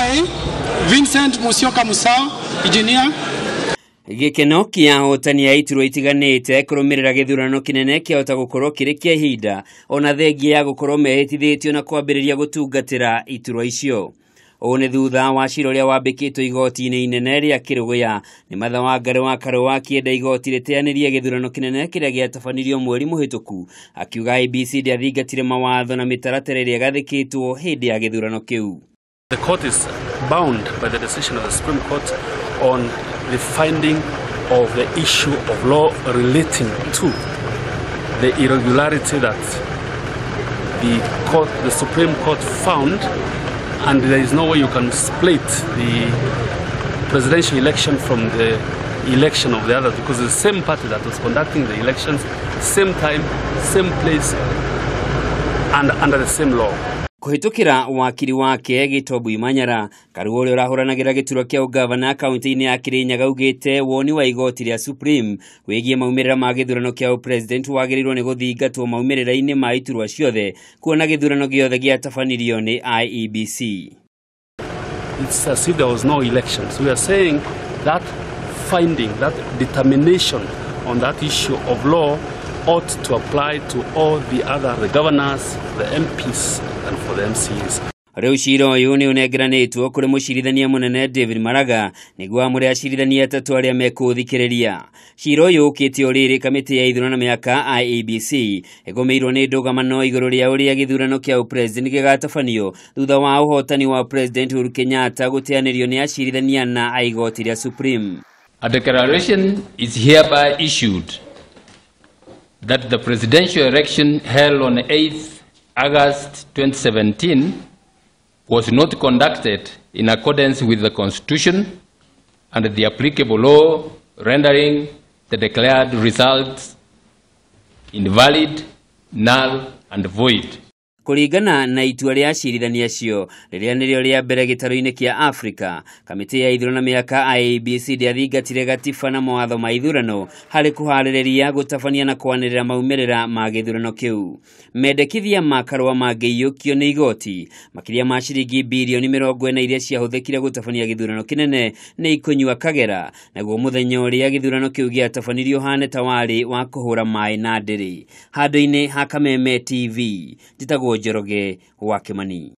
By Vincent Musyoka Musau, engineer. Gĩkeno kĩa ahotani a iturwa itiganĩte kũrũmĩrĩra gĩthurano kĩnene kĩahota gũkorwo kĩrĩ kĩa ihinda ona thengia ya gũkorwo mehĩtithĩtio na kwambĩrĩria gũtungatĩra iturwa icio. Ũũ nĩ thutha wa cira ũrĩa wambĩkĩtwo igoti-inĩ inene rĩa Kĩrũgũya nĩ Martha Wangari wa Karũa akĩenda igoti rĩteanĩrie gĩthurano kĩnene kĩrĩa gĩatabanirio mweri mũhĩtũku, akiuga IEBC ndĩathingatire mawatho na mĩtaratara ĩrĩa ĩgathĩkĩtwo hĩndĩ ya gĩthurano kĩu. The court is bound by the decision of the Supreme Court on the finding of the issue of law relating to the irregularity that the Supreme Court found, and there is no way you can split the presidential election from the election of the others, because the same party that was conducting the elections, same time, same place, and under the same law. Kũhĩtũkĩra wakiri wake Gĩtombu Imanyara, Karua ũrĩa ũrahũranagĩra gĩturwa kĩa ũgavana kaunti-inĩ ya Kĩrĩnyaga augĩte woni wa igoti rĩa Supreme wĩgiĩ maumĩrĩra ma gĩthurano kĩa ũpresident wagĩrĩirwo nĩ gũthingatwo maumĩrĩra-inĩ ma iturwa ciothe, kuona gĩthurano gĩothe gĩatabanirio nĩ IEBC. It's as if there was no election. So we are saying that finding, that determination on that issue of law ought to apply to all the other, the governors, the MPs, and for the MCAs. Rĩu cira ũyũ nĩ ũnengeranĩtwo kũrĩ mũcirithania mũnene David Maraga nĩguo amũre acirithania atatũ arĩa mekũũthikĩrĩria. Cira ũyũ ũkĩte o rĩrĩ kamĩtĩ ya ithurano mĩaka IEBC ĩgũmĩirwo nĩ ndũgamano igũrũ rĩa ũrĩa gĩthurano kĩa ũpresident gĩgatabanio thutha wa ũhotani wa President Uhuru Kenyatta gũteanĩrio nĩ acirithania na a igoti rĩa Supreme. A declaration is hereby issued that the presidential election held on 8th August 2017 was not conducted in accordance with the Constitution and the applicable law, rendering the declared results invalid, null, and void. Kũringana na itua rĩa acirithania acio rĩrĩa nĩrĩo rĩa mbere gĩtarũ-inĩ kĩa Afrika, kamĩtĩ ya ithurano mĩaka IEBC ndĩathingatire gatiba na mawatho ma ithurano harĩ kũharĩrĩria, gũtabania na kwanĩrĩra maumĩrĩra ma gĩthurano kĩu. Mendekithia ma Karũa mangĩiyũkio nĩ igoti makĩria ma ciringi birioni 40 iria ciahũthĩkire gũtabania gĩthurano kĩnene nĩ ikũnyua kagera, naguo mũthenya ũrĩa gĩthurano kĩu gĩatabanirio ũhane ta warĩ wa kũhũra maĩ na ndĩrĩ. Handũ-inĩ ha Kameme TV, njĩtagwo Njoroge wa Kimani.